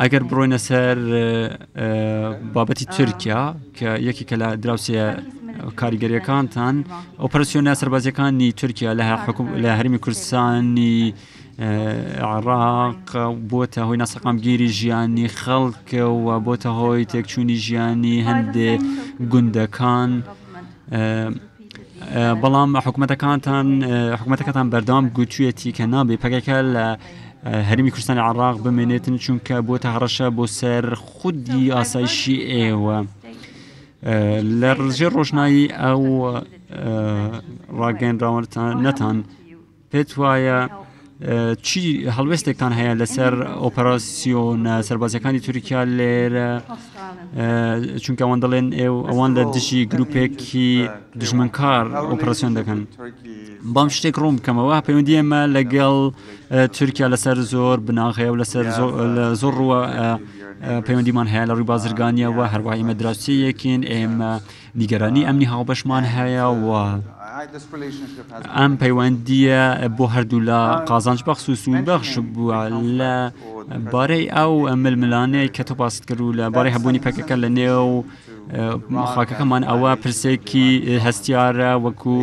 ئەگەر بڕۆینە سەر بابەتی تورکیا کە یەکێکە لە دراوسێ کاریگەریەکانتان ئۆپەراسیۆنە سەربازیەکانی تورکیا لە حکوم لە هەرمی کوردستانی عراق بۆتە هۆی ناسەقامگیری ژیانی خەڵک و بۆتە هۆی تێکچوونی ژیانی هەندێ گوندەکان. بەڵام حکوومەتەکانتان حکوومەتەکەتان بەردەوام گوتوێتی کە نابێ پەکەکە لە هەرمی کوردستانی عراق بمێنێتن چونکە بۆتە هەڕەشە بۆ سەر خودی ئاسایشی ئێوە. لە ڕژێر ڕۆشنایی ئەو ڕاگەنراوەتان نەتان پێت وایە چی هەڵوێستێکتان هەیە لەسەر ئۆپەراسیۆنە سەربازیەکانی تورکیا لێرە چونکە ئەوان دەڵێن ئێو ئەوان لە دژی گروپێکی دژمنکار ئۆپەراسیۆن دەکەن بام شتێک ڕوون بکەمەوە پەیوەندی ئێمە لەگەڵ تورکیا لەسەر زۆر بناغەیە و لەسەر زۆر ڕووە پەیوەندیمان هەیە لە ڕووی بازرگانیەوە هەروە ئێمە دراوسێیەکین ئێمە نیگەرانی ئەمنی هاوبەشمان هەیە و ئەم پەیوەندییە بۆ هەردوولا قازانج بەخش و سوودبەخش بووە لە بارەی ئەو ململانەی کە تۆ باست کرد و لە بارەی هەبوونی پەکەکە لە نێو خاکەکەمان ئەوە پرسێکی هەستیارە وەکو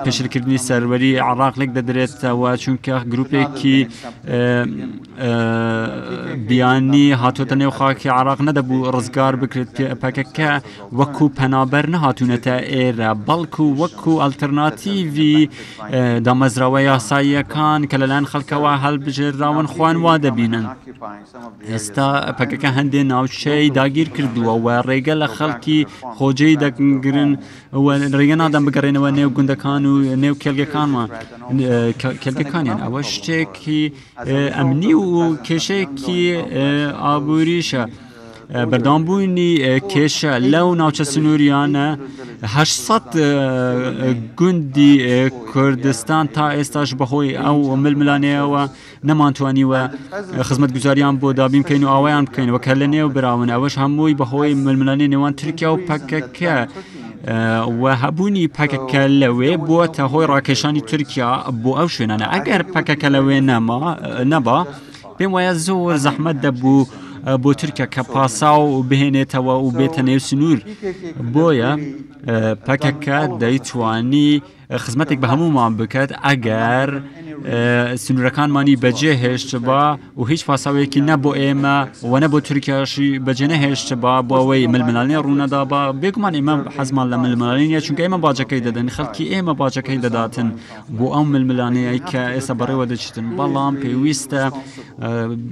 پێشلکردنی سەروەری عراق لێک دەدرێتەوە چونکە گروپێکی بیانی هاتوۆتە نێو خاکی عراق نەدەبوو ڕزگار بکرێت پەکەکە وەکو پەنابەر نەهاتوونەتە ئێرە، بەڵکو وەکو ئەلتەرناتیڤی دامەزراوە یاساییەکان کە لەلایەن خەڵکەوە هەڵبژێردراون خۆیان وا دەبینن. ئێستا پەکەکە هەندێ ناوچەی داگیر کردووە و ڕێگە لە خەڵکی خۆجێی دەگرن و ڕێگە نادەن بگەڕێنەوە نێو گوندەکان و نێو کێڵگەکانمان کێڵگەکانیان ئەوە شتێکی ئەمنی و کێشەیەکی ئابووریشە. بەردەوامبوونی کێشە لەو ناوچە سنووریانە 800 گوندی کوردستان تا ئێستاش بەهۆی ئەو ململانەیەوە نەمانتوانیوە خزمەتگوزاریان بۆ دابین بکەین و ئاوایان بکەینەوە کە لە نێو براون ئەوەش هەمووی بەهۆی ململانێ نێوان تورکیا و پەکەکە و هەبوونی پەکەکە لەوێ بووە هۆی ڕاکێشانی تورکیا بۆ ئەو شوێنانە ئەگەر پەکەکە لەوێ نەما نەبا پێم وایە زۆر زەحمەت دەبوو بۆ تورکیا کە پاساو بهێنێتەوە و بێتە نێو سنوور بۆیە پەکەکە دەیتوانی خزمەتێک بە هەمومان بکات ئەگەر سنوورەکانمانی بەجێ هێشتبا و هیچ پاساوێکی نە بۆ ئێمە و نە بۆ تورکیاشی بەجێ نەهێشتبا بۆ ئەوەی ململانێ ڕوونەدابا بێگومان ئێمە حەزمان لە ململانێ نیە چونکە ئێمە باجەکەی دەدەن خەڵکی ئێمە باجەکەی دەداتن بۆ ئەو ململانێیەی کە ئێستا بەڕێوە دەچتن بەڵام پێویستە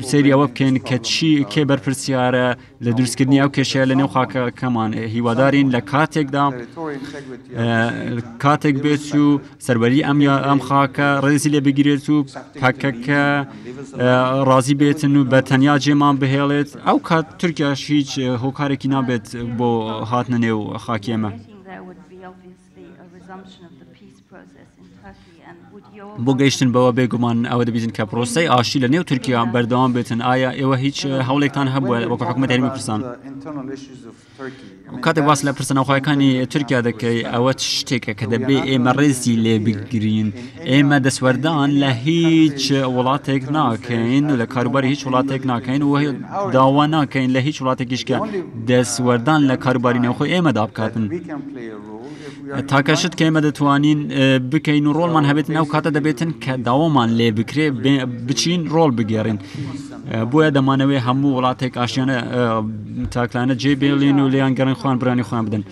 سەیری ئەوە بکەین کە چی کێ بەرپرسیارە لە دروستکردنی ئەو کێشەیە لە نێو خاکەکەمان هیوادارین لە کاتێکدا کاتێک بێت و سەروەری ئەم ئەم خاکە ڕێزی لێ بگیرێت و پەکەکە ڕازی بێتن و بە تەنیا جێمان بهێڵێت ئەو کات تورکیاش هیچ هۆکارێکی نابێت بۆ هاتنە نێو خاکی ئێمە. بۆ گەیشتن بەوە بێگومان ئەوە دەبیزن کە پرۆسەی ئاشتی لە نێو تورکیا بەردەوام بێتن ئایا ئێوە هیچ هەوڵێکتان هەبووە وەکو حکوومەت هەرێمی کوردستان کاتێک باس لە پرسە ناوخۆیەکانی تورکیا دەکەی ئەوە شتێکە کە دەبێ ئێمە ڕێزی لێ بگرین ئێمە دەستوەردان لە هیچ وڵاتێک ناکەین و لە کاروباری هیچ وڵاتێک ناکەین و داوا ناکەین لە هیچ وڵاتێکیش کە دەستوەردان لە کاروباری نێوخۆی ئێمەدا بکاتن. تاکە شت کە ئێمە دەتوانین بکەین و ڕۆڵمان هەبێتن ئەو کاتە دەبێتن کە داوامان لێ بکرێ بچین ڕۆڵ بگێڕین بۆیە دەمانەوەی هەموو وڵاتێک ئاشیانە تاکلانە جێ بێڵین و لیان گەڕین خوان برانی خۆیان بدەن.